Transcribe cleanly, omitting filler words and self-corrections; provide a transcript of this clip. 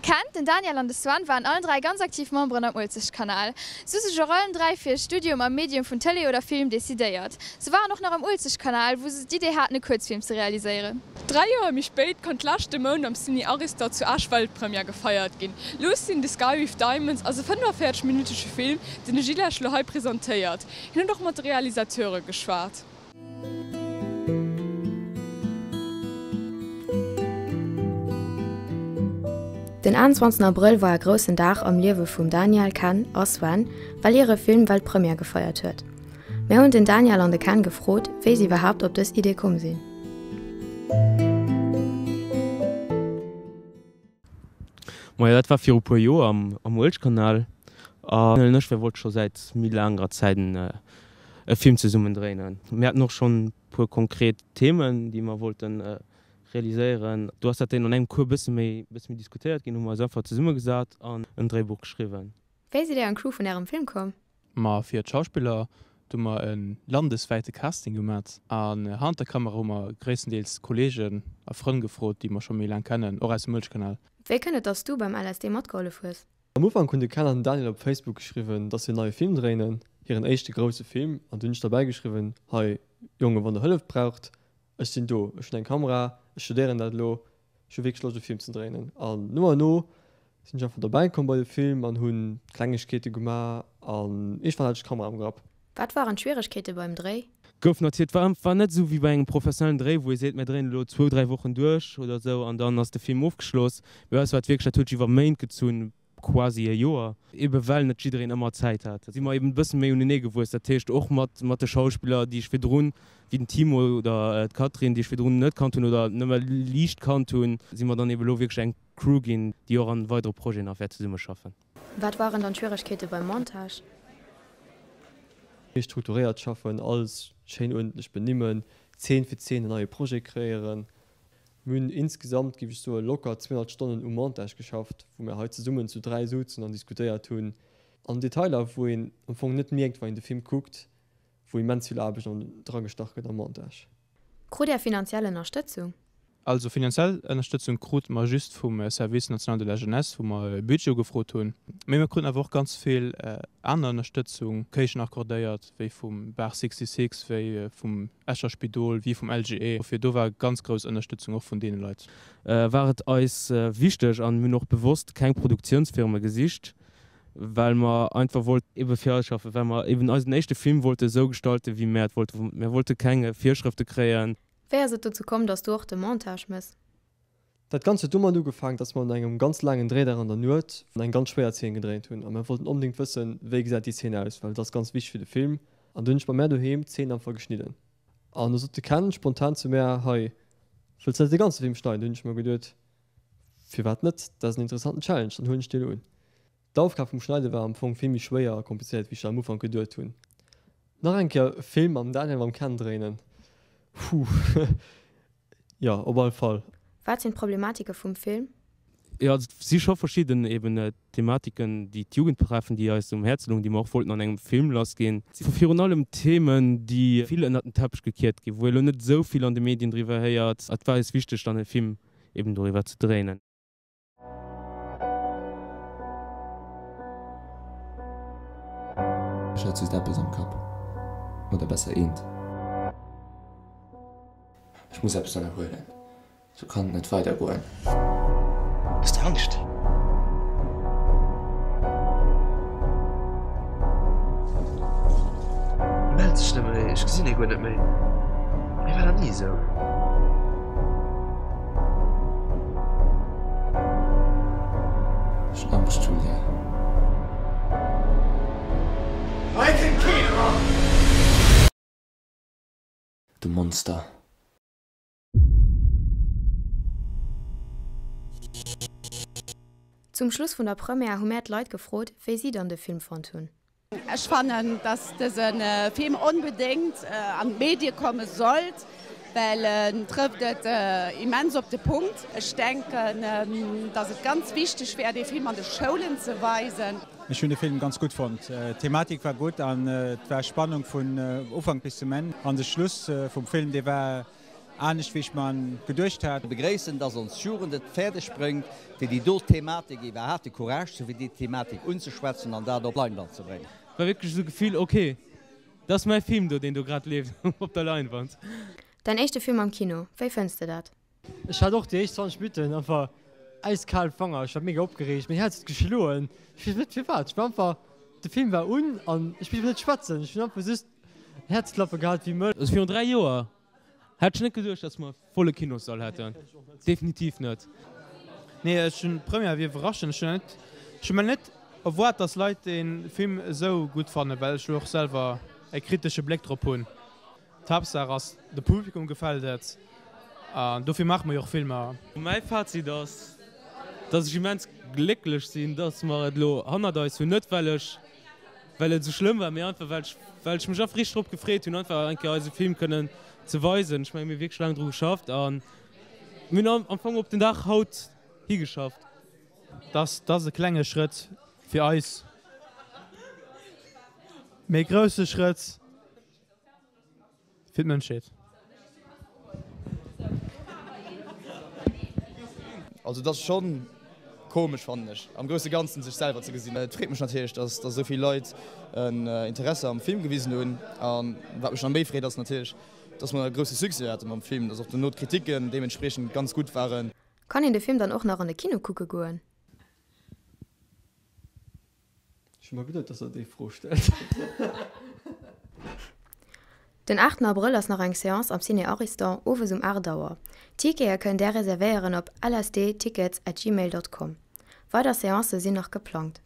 De Ken, den Daniel an de Sven waren allen 3 ganz aktiv Memberen am Uelzechtkanal. Se hu sech och allen 3 fir e Studium am Medium vun Tëlee oder Film decidéiert. Se waren och nach am Uelzechtkanal, wou se d'Idee haten e Kuerzfilm ze realiséieren. 3 Joer méi spéit konnt leschte Mount am Ciné Aristor zu Esch Weltpremière gefeiert ginn. Lucy in the Sky with Diamonds ass e 45 minuttege Film, den de Gilles Esch lo hei presentéiert. Hien huet och mat de Realisateure geschwat. Den 21 Abrëll war e groussen Dag am Liewe vum Daniel, Ken a Sven, well hire Film Weltpremière gefeiert huet. Mär hunn den Daniel an de Ken gefrot, wéi si iwwerhaapt op dës Idee komm sinn. Majo, dat war viru puer Joer am Uelzechtkanal. An ech, mir wollte scho säit méi laanger Zäit e Film zesummen dréinen. Mir haten och schonn puer konkret Themen, déi mer wollte realiséieren. Do ass dat dann an engem Cours bësse méi bësse méi diskutéiert ginn, hu mer eis einfach zesummegesat an en Dréibuch geschriwwen. Wéi sidd Dir an d'Crew vun Ärem Film komm? Ma fir d'Schauspiller, do hu mer e landeswäite Casting gemat an hannert der Kamera hu mer gréisstendeels Kolleegen a Frënn gefrot, déi mer scho méi laang kennen, och aus dem Mëlchkanal. Wéi kënnt et, dass du beim LSD matgehollef hues? Am Ufank hunn de Ken an den Daniel op Facebook geschriwwen, dass si en neie Film dréinen, hiren éischte grousse Film, an du hunn ech derbäi geschriwwen, Hei Jongen, wann der Hëllef braucht, ech sinn do, ech hunn eng Kamera, ech studéieren dat elo, Ech hu wierklech Loscht e Film ze dréinen an no an no sinn ech einfach derbäi komm bei de Film an hunn Klengegkeete gemaach an iergendwann hat ech d'Kamera am Grapp. Wat waren d'Schwieregkeete beim Dréi? Gouf natierlech, et war war net esou wéi bei engem professionellen Dréi wou ee seet mir dréinen elo zwou, dräi Wochen duerch oder esou an dann ass de Film ofgeschloss. Bei eis war et wierklech, dat huet sech iwwer Méint gezunn, quasi e Joer, ebe well net jiddereen ëmmer Zäit hat, si mer eben e bësse méi unenee gewuess. Dat heescht och mat mat de Schauspiller, déi ech virdrun, wéi den Timo oder d'Catherine, déi ech virdrun net kannt hunn oder nëmme liicht kannt hunn, si mer dann ebe elo wierklech eng Crew ginn, déi och an weidere Projeten nach wäert zesummeschaffen. Wat waren dann d'Schwieregkeete beim Montage? Méi strukturéiert schaffen, alles schéin uerdentlech benimmen, Zeen fir Zeen en neie Projet kreéieren. Mir hunn insgesamt, géif ech soen, locker 200 Stonnen um Montage geschafft, wou mir hei zesummen zu 3 souzen an diskutéiert hunn. An Detailer, wou een am Fong net mierkt, wann een de Film kuckt, wou immens vill Aarbecht dragestach gëtt am Montage. Krut Är finanziell Ënnerstëtzung? Also finanziell Ënnerstëtzung krute mer just vum Service national de la jeunesse, wou mer e Budget ugefrot hunn. Mee mir kruten awer och ganz vill aner Ënnerstëtzung, Kéischen accordéiert, wéi vum Bar 66, wéi vum Escher Spidol, wéi vum LGE. Dofir do war ganz grouss Ënnerstëtzung och vun deene Leit. War et eis wichteg an mir hunn och bewosst keng Produktiounsfirme gesicht, well mer einfach wollten, ebe fir eis schaffen, well mer eben eisen éischte Film wollte esou gestalten, wéi mär et wollten. Mär wollte keng Virschrëfte kréien. Wéi ass et dozou komm, dass du och de Montage mëss? Dat Ganzt huet domat ugefaangen, dass mer un engem ganz laangen Dréidag an der Nuet eng ganz schwéier Zeen gedréint hunn a mer wollten onbedéngt wëssen, wéi gesäit déi Zeen aus, well et ass ganz wichteg fir de Film. An du hunn ech bei mär doheem d'Zeen einfach geschnidden. An du sot de Ken spontan zu mär, Hei, wëlls de net de ganze Film schneiden? Du hunn ech mer geduet, Firwat net, dat ass en interessanten Challenge, dann huelen ech deen un. D'Aufgab vum Schneide war am Fong vill méi schwéier a komplizéiert, wéi ech dat am Ufank geduet hunn. Nach eng Kéier e Film mam Daniel mam Ken dréinen? Puh, jo, op all Fall. Wat sinn d'Problematike vum Film? Jo, et si scho verschidden eben Thematiken, déi d'Jugend betreffen, déi eis um Häerze loungen, déi mer och wollten an engem Film lassginn. Et si virun allem Themen, déi vill ënnert den Teppech gekiert ginn, wou ee lo net esou vill an de Medien driwwer héiert. Et war eis wichteg, dann e Film eben doriwwer ze dréinen. Ech hat just eppes am Kapp. Oder besser eent. Ech muss eppes ënnerhuelen. Sou kann et net weider goen. Hues de Angscht? E mellt sech net méi, ech gesinn e guer net méi. Hie war nach ni esou. Ech hunn Angscht, Julia. Hei kënnt keen eran! Du Monster. Zum Schluss vun der Première hu mär d'Leit gefrot, wéi si dann de Film fonnt hunn. Ech fannen, dass dëse Film onbedéngt an d'Medie komme sollt, well en trëfft et immens op de Punkt. Ech denken, dass et ganz wichteg wär, dee Film an de Schoulen ze weisen. Ech hunn de Film ganz gutt fonnt. D'Thematik war gutt an et war Spannung vun Ufank bis zum Enn. An de Schluss vum Film, dee war. anescht wéi ech mer en geduecht hat. Begréissen, dass ons Jugend et fäerdeg bréngt, fir déi do Thematik iwwerhaapt de Courage ze hu fir déi Thematik unzeschwätzen an dat op d'Leinwand ze bréngen. War wierklech esou Gefill, ok, dat ass mäi Film do, deen do grad leeft op der Leinwand. Däin éischte Film am Kino, wéi fënns de dat? Ech hat och déi éischt 20 Minutten einfach äiskal Fanger, ech war mega opgereegt, mäin Häerz huet geschloen, ech weess net firwat, ech war einfach, de Film war un an ech misst net schwätzen, ech hunn einfach just Häerzklappe gehat wéi mëll. Also virun 3 Joer hätt ech net geduecht, dass mer e volle Kinossall hätten, definitiv net. Nee, ech hunn d'Première wier iwwerraschend. Ech hunn net, ech hu mer net erwaart, dass Leit dee Film esou gutt fannen, well ech jo och selwer e kritesche Bléck drop hunn. D'Haaptsaach ass, de Publikum gefält et an dofir maache mer jo och Filmer. Mäi Fazit ass, dass ech immens glécklech sinn, dass mer et elo hannert eis hunn. Net well ech, well et esou schlëmm war, mee einfach well ech, well ech mech einfach richteg drop gefreet hunn, einfach eng Kéier eise Film kënnen ze weisen. Ech mengen, mir hu wierklech laang dru geschafft a mir hunn am Fong op den Dag haut higeschafft. Dass ass e klenge Schrëtt fir eis, mee e grousse Schrëtt Fir d'Mënschheet. Also et ass schonn komesch fannen ech, am grousse Ganzen sech selwer ze gesinn. Et freet mech natierlech, dass dass esou vill Leit en Interesse am Film gewisen hunn. A wat mech nach méi freet ass natierlech, dass mer e grousse Succès hate mam Film, dass och dono d'Kritiken deementspriechend ganz gutt waren. Kann een de Film dann och nach an de Kino kucke goen? Ech hu mer geduet, dass der déi Fro stellt. Den aachten Abrëll ass nach eng Seance am Ciné Ariston owes um 8 Auer. Tickete kënnt där reservéieren op lsdtickets at gmail dot com. Weider Seancë sinn nach geplangt.